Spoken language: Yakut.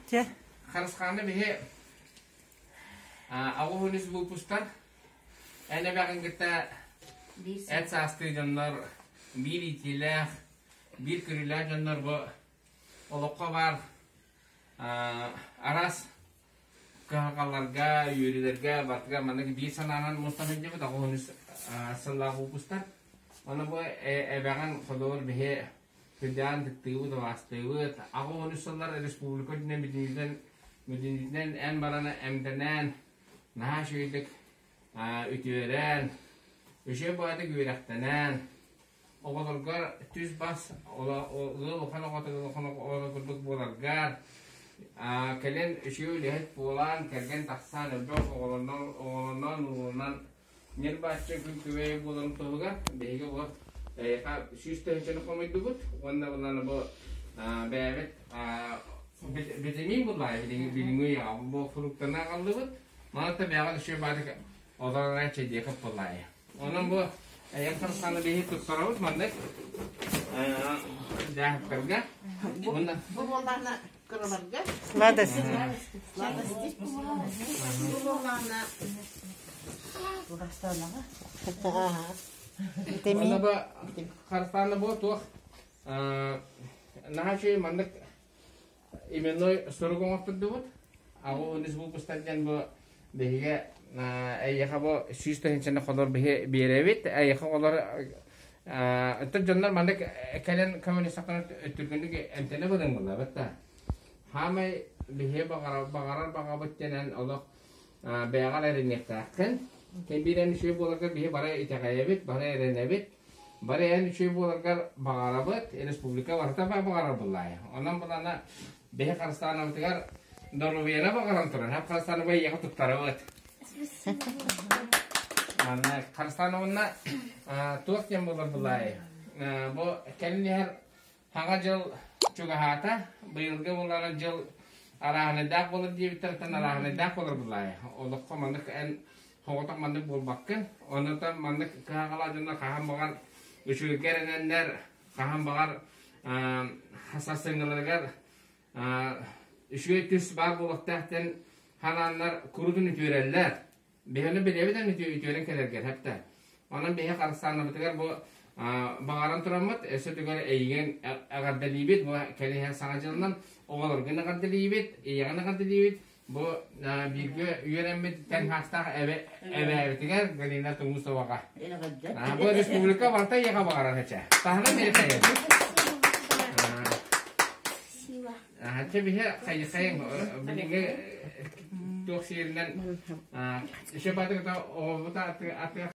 Чэ. Харысхааны биһи аҕыс выпустар эн эбэҕин кытта эт саастыы дьоннор биир иитиилээх, биир көрүүлээх дьоннор бу олоххо баар араас кыһалҕаларга, үөрүүлэргэ барытыгар маннык биир санаанан мустан сылдьыбыт 83 сыллаах выпустар. Ону бу эбэҕин ходуор биһи сыдьаан тыктыыбыт, убаастыыбыт. 83 сыллар республика үрдүнэн бүтүннүүтүнэн бүтүннүүтүнэн эн баран эмтэнэн, наһаа үчүгэйдик үтүөрэн, үчүгэй баҕайытык үөрэхтэнэн, оҕолоргор түс-бас ыал улахан оҕото улахан оҕото курдук буоларгар, кэлин үчүгэй үлэһит буолан, кэргэн тахсан, элбэх оҕолонон, оҕолонон, ньир-бааччы күн күбэйэ буоларын туһугар биһиги бу эйиэхэ 100 тыһыынчаны хомуйдубут уонна булан бу бэйэбит битимиин буллаайы билиҥҥи үйэҕэ бу фруктаны аҕаллыбыт. Манна бэйэҕит үчүгэй баатык олорон чэйдиэххит буллаайы. Онон бу эйэн харысханы биһи туттарабыт маннык дьааһыктарга. Бу буоллаҕына кыраларга. Сладости. Сладости. Бу буоллаҕына Витамин. Бу харыстааны бу туох наһаа үчүгэй маннык именной сурук оҥостурдубут. Аҕа үс выпустар диэн бу биһиги эйиэхэ бу 100 тыһыынчаны холор биһи биэрэбит. Эйиэхэ олор оттон дьоннор маннык кэлэн көмөлөсөхтөрө түргэнник эмтэнэ быдан буоллабыт да. Хаамай биһи баҕарар баҕарар баҕабыт диэн олох бэйэҕэр эрэниэхтээххин. Ким биир эн үчүгэй буоларгар биһи бары итэҕэйэбит, бары эрэнэбит. Бары эн үчүгэй буоларгар баҕарабыт, республика барыта баҕарар буллаайа. Онон булана биһи Харыстаанабытыгар доруобуйаны баҕаран туран, хап Харыстаанабы эйиэхэ туттарабыт. Манна Харыстаанабына туох диэн буолар буллаайа. Бу кэлин иһэр Саҥа дьыл чугаһаата, быйылгы булара дьыл арааһынайдаах буолар диэбиттэриттэн арааһынайдаах буолар булаайа. Олоххо маннык эн соҕотох маннык буолбаккын. Оннуттан маннык кыһалҕалаах дьоннор хаһан баҕар үчүгэйгэ эрэнэннэр, хаһан баҕар сарсыҥҥыларыгар үчүгэй түс баар буолуохтаах диэн ханааннар курутун үтүөрэллэр. Биһини билэбит эн үтүөрэн кэлэргэр хэптэ. Онон биһи харыстааннабытыгар бу баҕаран тураммыт, өссө түгэр эйигин эҕэрдэлиибит, бу кэлиһэр саҥа дьылынан оҕолоргун эҕэрдэлиибит, ийэҕин эҕэрдэлиибит, бу бииргэ үөрэммит тэҥ хаастаах эбээбитигэр Галина Тумусоваҕа. Бу республика барыта ийэҕэ баҕарар эчэ. Таһынан биэрэ Чэ биһи хайысайын билиҥҥи туох сиэринэн еще баатыгыта оҕобут аты